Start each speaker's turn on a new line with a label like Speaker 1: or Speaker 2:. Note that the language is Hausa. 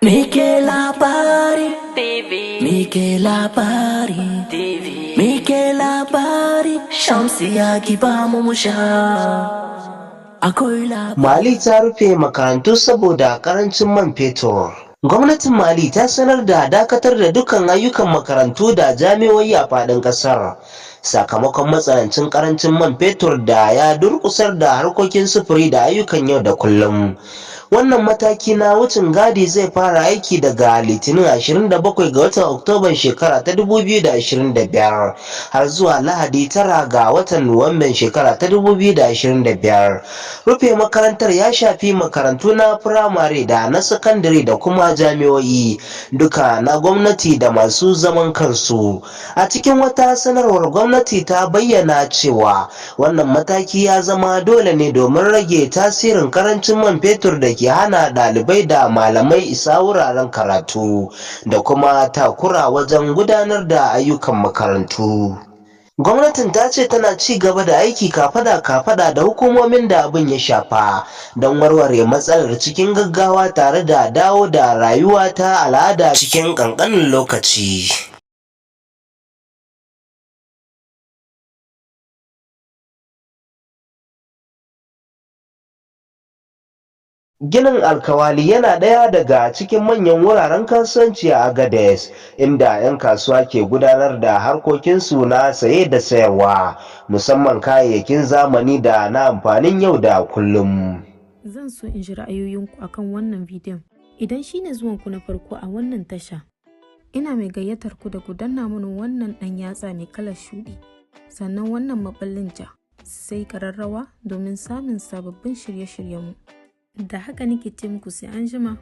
Speaker 1: Muke labari TV, Muke labari TV, Muke labari. Shamsiya, ki ba mu mu sha. Akwai labari.
Speaker 2: Mali ta rufe makarantu saboda karancin man fetur. Gwamnatin Mali ta sanar da dakatar da dukkan ayyukan makarantu da jami'o'i a faɗin ƙasar, sakamakon matsanancin karancin man fetur da ya durƙusar da harkokin sufuri da ayyukan yau da kullum. Wannan mataki na wucin gadi zai fara aiki daga Litinin 27 ga watan Oktoban shekara ta 2025 har zuwa Lahadi 9 ga watan Nuwamban shekara ta 2025. Rufe makarantar ya shafi makarantu na firamare da na sakandare da kuma jami'o'i, duka na gwamnati da masu zaman kansu. A cikin wata sanarwar, gwamnati ta bayyana cewa wannan mataki ya zama dole ne domin rage tasirin karancin man fetur da ke hana ɗalibai da malamai isa wuraren karatu da kuma takura wajen gudanar da ayyukan makarantu. Gwamnatin ta ce tana ci gaba da aiki kafada-kafada da hukumomin da abin ya shafa don warware matsalar cikin gaggawa tare da dawo da rayuwa ta al'ada cikin ƙanƙanin lokaci. Ginin Alkawali yana ɗaya daga cikin manyan wuraren kasuwanci a Agadez, inda 'yan kasuwa ke gudanar da harkokinsu na saye da sayarwa, musamman kayayyakin zamani da na amfanin yau da kullum.
Speaker 3: Zan so in ji ra'ayoyinku akan wannan bidiyon. Idan shi ne zuwanku na farko a wannan tasha, ina mai gayyatar ku da ku danna mini wannan ɗan yatsa mai kalar shuɗi, sannan wannan maɓallin ja, sai ƙararrawa domin samun sababbin shirye-shiryenmu. Da haka nake ce muku, sai an jima.